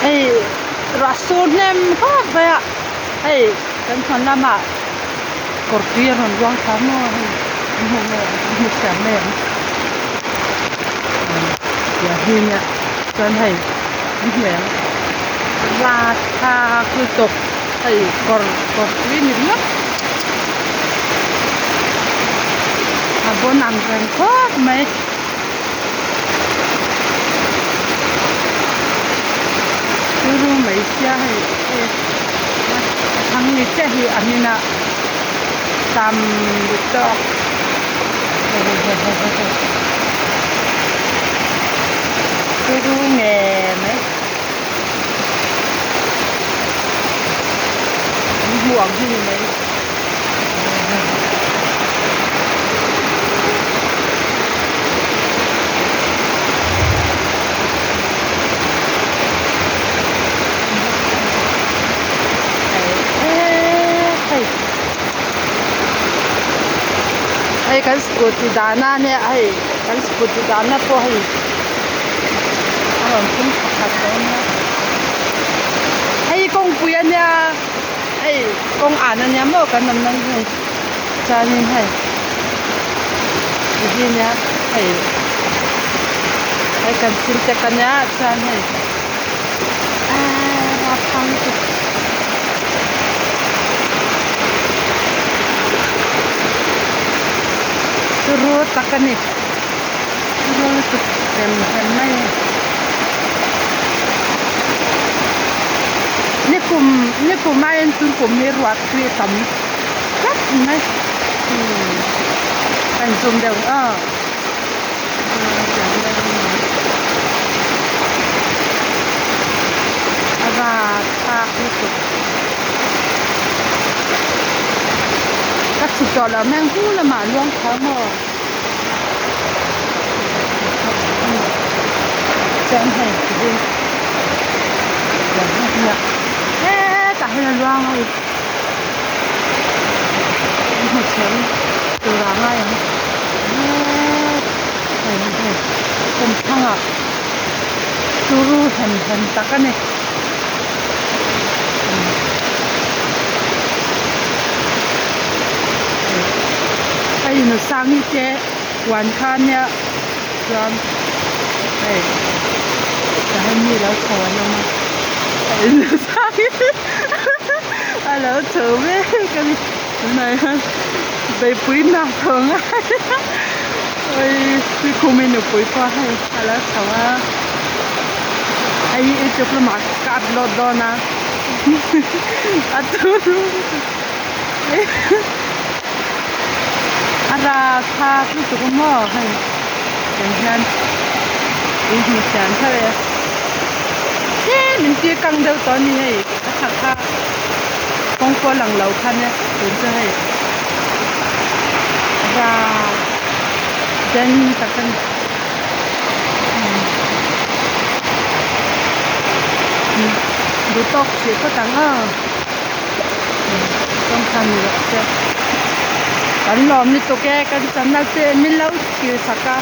Hei ruah sur hnem khawp mai a hei kan hman lamah kawr tui a rawn ruang thla maw hei an hmuh mai ang an hmu thiam mai ang tiang hi nia chuan hei an hmu ang la thla lutuk hei kawr kawr tui ni ringawt a bawn ang reng khawp mai. Turu mai sia hei hei a thang ni chiah hi a hmin a tam lutuk turu nge mai an hmuh ang hi ni mai. Hei kan scooty dahna ania hei kan scooty dahna pawh hei a rawn phun pakhat tawh ania hei kawngpui ania. Hei kawng an ania maw kan awm nan hei chuanin hei ti hi ania hei hei kan sintex ania chuan hei aaa rap thang lutuk. Turu tak a ni turu lutuk hem hem mai a. Ni kum ni kum aiin tun kum hi ruah tui a tam tlat mai umm a inzawm deuh aw a rapthlak lutuk ka chhuk tawh loh hmel hu lamah a luang thla maw. Chuan hei hi hetah hian a luang a an hmu chhem tur ah ngai ang hei hei kum thlangah turu hem hem tak a ni. Hei nusangi te huan kha ania chuan hei tah hian mi lo chho an awm a hei nusangi a lo chho mek a ni tunah hian beihpui hna tho ngai awii tuikhumi nupui pawh hei a lo chho a hei hi youtube lamah ka upload dawn a a turu a rapthlak lutuk a maw hei tiang hian in hmu thiam theuh e tlem in tir kang deuh tawh a ni hei a chhak kha kawng pawh a lang lo khan e tun chu hei rap den tak a ni. Duh tawk hrih phawt ang aw kawngkhar ni rawh se kan lawm lutuk e kan channel te min lo thlir sak a.